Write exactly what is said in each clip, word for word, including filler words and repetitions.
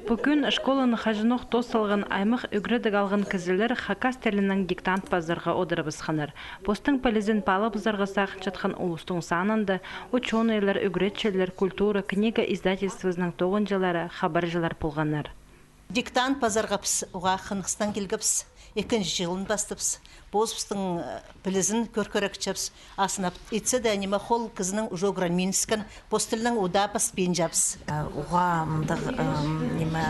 Пу кӱн школаны хаҷанох тоос салған, аймах ӱгредіг алған кізілер хакас тілінең диктант пазарға одырыбысханнар. Постың пілізін паалабызарға сағынчатхан улустың санында учёныйлар, ӱгретчілер, культура, книга издательствозының тоғынҷылары, хабарҷылар полғаннар. Диктант пазарға піс уғаа хынығыстаң килгебіс, ікінҷі чылын пастыбыс. Позыбыстың, э, пілізін кӧр кӧрекчебіс. Азынап итсе дее, ниме, хол кізінің уже ӱгренминіскен, пос тілінең удаа пас пинчабыс. Э, уғаа мындағ, эм, ниме,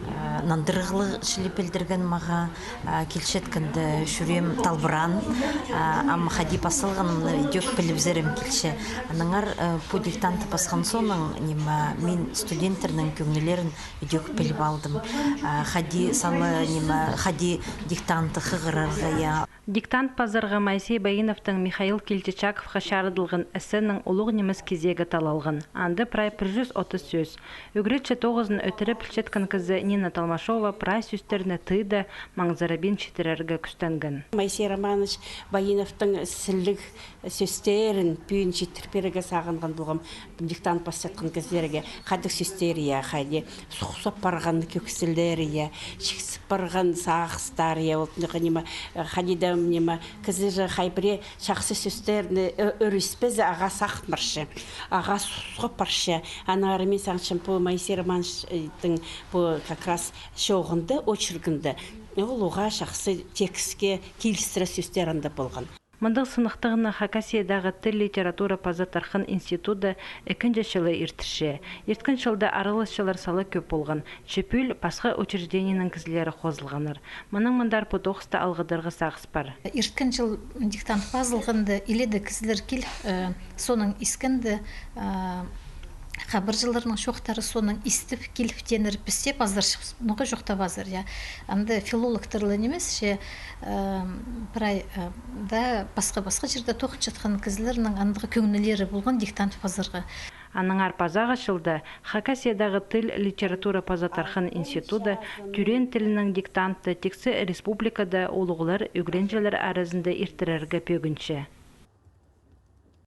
э, нандырығлығ чіли пілдірген мағаа, э, килчеткенде чӱреем талбыраан, э, ам хайди пас салғанымны идӧк пілібізерім килче. Аннаңар, э, пу диктантты пасхан соонаң, ниме, мин студенттернің кӧңнілерін идӧк піліп алдым. А, хайди сала, ниме, хайди диктантты хығырарға, я. Диктант пазарға Моисей Баиновтың Михаил Кильчичаковха чарыдылған эссенің улуғ нимес кизегі талалған. Анда прай пір чӱс отыс сӧс. Ӱгретчі тоғызын ӧтіре пілчеткен кізі Нина Толмашова прай сӧстерні тыыда, маңзырабин читірерге кӱстенген. Моисей Романович Баиновтың сіліг сӧстерін пӱӱн читір пирерге сағынған полғам, диктант пасчатхан кізілерге. Хайдағ сӧстер, я, хайди сухсап парған кӧксілер, я, чиксіп парған сағыстар, я, ол тындағы ниме, хайди даа ниме, кізі же хай пірее чахсы сӧстерні ӧ-, ӧріспезе, ағаа сағын парча, ағаа сухсап парча. Аннаңар мин сағынчам, пу Моисей Романовичтің пу как раз чооғында, очеркінде, ол уғаа чахсы текстке килістіре сӧстер анда полған. Мындағ сыныхтығны Хакасиядағы тіл, литература паза тархын институты ікінҷі чылы иртірче. Ирткен чылда араласчылар сала кӧп полған, че пӱӱл пасха учреждениенің кізілері хозылғаннар. Мынаң мындар пу тоғысты алғыдарға сағыс пар. Ирткен чыл диктант пазылғанда, иледе кізілер киліп, э, соонаң искенде, э, хабарҷыларның чоохтары соонаң истіп киліп тееннер, піс тее пазарчабыс, ноға чоохтабазар, я. Анда филологтар ла нимес, че, э, прай, э, даа пасха-пасха чирде тоғынчатхан кізілернің андағ кӧңнілері полған диктант пазарға. Аннаңар пазағы чылда Хакасиядағы тіл, литература паза тархын институты тӧреен тілінең диктантты тиксі республикада улуғлар, ӱгренҷілер аразында иртірерге пӧгінче.